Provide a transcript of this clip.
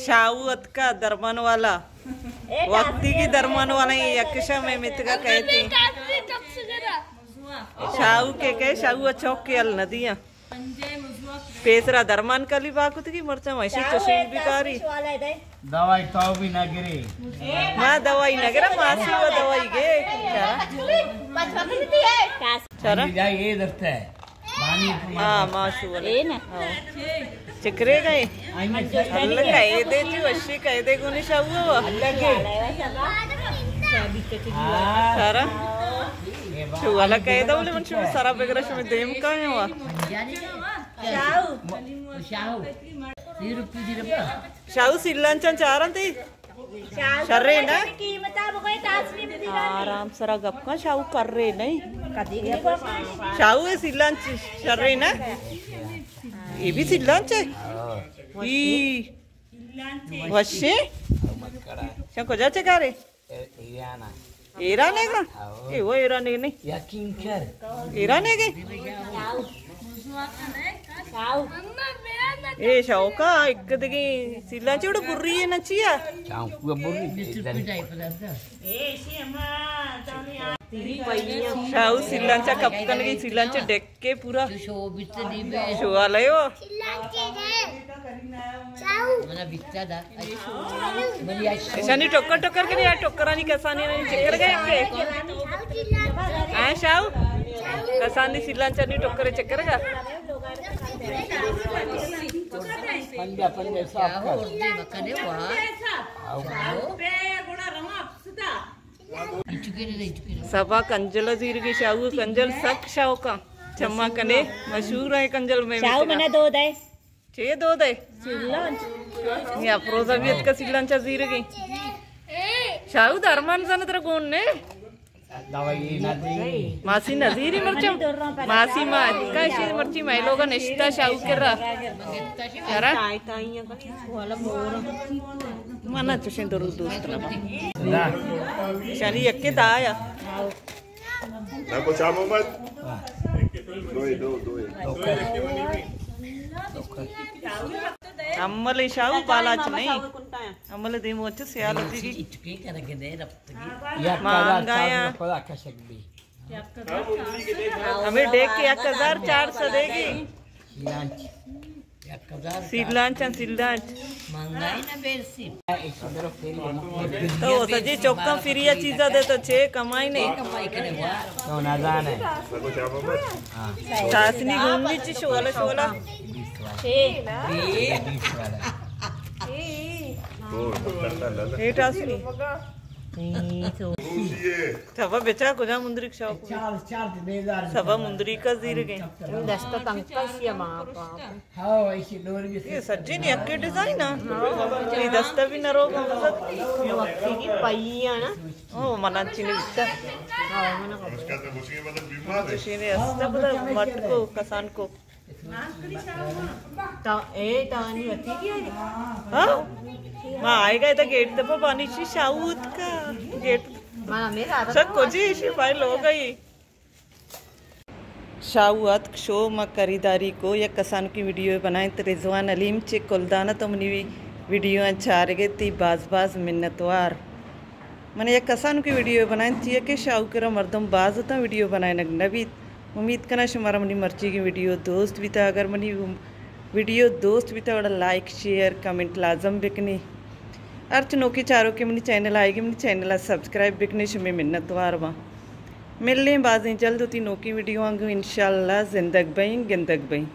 شاہو اتکا درمان والا۔ وقتی کی درمان والا، یک شا میں متگا کہتی۔ شاہو کے کہے، شاہو چوک کے ال ندیاں۔ پیسرا درمان کلی باکتگی، مرچاں وشی چشی بیکاری۔ دوائی تو بھی نہ گرے۔ ما دوائی نہ گرا، ماسی و دوائی گے۔ چرا؟ چرا؟ ہاں، ماشو والے۔ چکرے گئے۔ اللہ کہے دے جی، وشی کہے دے گونی شاہو۔ سارا۔ شو والا کہے دے بولے من شو سارا بگرا شو دیم کا ہے وا۔ شاہو۔ شاہو۔ شاہو سیلانچاں چاراں تی۔ شرے نا؟ آرام سرا گپ کن، شاہو کرے نہیں۔ شاہو اے سیلانچ شرے نا؟ اے بھی سیلانچ ہے؟ ای۔ وشے؟ شاہ کجا چکارے؟ ایران۔ ایران ہے گا؟ اے وہ ایران ہے نہیں؟ یقین کر۔ ایران ہے گے؟ اے شوقا، ایک دگی سیلانچ اڑ بری ہے نا چیا؟ شاہو کو بری۔ شاہو سیلانچا کپ کن گئی، سیلانچا ڈیک کے پورا۔ شو والے ہو۔ ایشانی ٹکر ٹکر کنی، یا ٹکرانی کسانی نی چکر گئے کے؟ ہاں شاہو؟ کسانی سیلانچانی ٹکر چکر گا۔ پنجا پنجا حساب کر۔ سبا کنجل زیرگی، شاہو کنجل سک شوقاں۔ چما کنے مشہور ہے کنجل میں۔ شاہو منا دو دے۔ چے دو دے؟ سیلانچ۔ یا افروزہ بھی اتکا سیلانچا زیرگی۔ شاہو درمان زن تر گون نے؟ ماسی نزیری مرچم۔ ماسی ما اتکا شی مرچی میں لوگا نشتا شاہو کرا۔ کرا؟ منا چشیں درود دوست نہ۔ شانی یکے دایا۔ نہ کو شاہ محمد۔ دوئے، دو، دوئے۔ امل شاہو بالاچ نہیں۔ امل دیمو اچ سیال ہوتی گی۔ مانگایا۔ ہمیں ڈیک کے یک ہزار چار سو دے گی۔ سیلانچ۔ سیلانچ آں، سیلانچ۔ مہنگائی نہ بیرسی۔ تو سجے چوکاں فری چیزا دے تو چے کمائی نہیں۔ تو نہ جانے۔ ٹاسنی گھومنی چی شولا شولا۔ اے ٹاسنی۔ سبا بچا کجا مندریک شوق۔ سبا مندریکا زیرگیں۔ دستا تنگ کشی ماں باپ۔ ہاں، ایشی ڈور بھی اے سجے نی اکے ڈیزائن آ۔ اے دستا بھی نروگا مزد۔ وقتی کی پئی آ نا۔ او منا چینی بیتا۔ ہاں، منا خبر۔ چشینے استا پدا مٹ کو کسان کو۔ تا، اے تا نی وتی کی۔ ہاں؟ ما آئے گئے تا گیٹ دپا بانی شی شاہو اتکا۔ گیٹ۔ سک کجی شی بھائی لوگ آئی۔ شاہو اتک، شو ما خریداری کو، یک کسانکی ویڈیو بنائیں۔ رضوان علیم چہ کلدان ءَ تو منی ویڈیو آں چارگ ءَ، تئی باز باز منتوار۔ من یک کسانکی ویڈیو بنائیں، چیا کہ شاہو کرا مردم باز اتاں، ویڈیو بنائینگ نہ بیت۔ امید کناں شمارا منی مرچیگیں ویڈیو دوست بیتا۔ اگر منی ویڈیو دوست بیتا، گڑا لائک، شیئر، کمنٹ لازم بکنی۔ ہرچ نوکیں چاروکے منی چینل آئیگی، منی چینل ءَ سبسکرائب بکنے، شمے منتوار باں۔ ملیں بازیں جلد وتی نوکیں ویڈیو آں گوں انشاءاللہ۔ زندگ بئیں، گندگ بئیں۔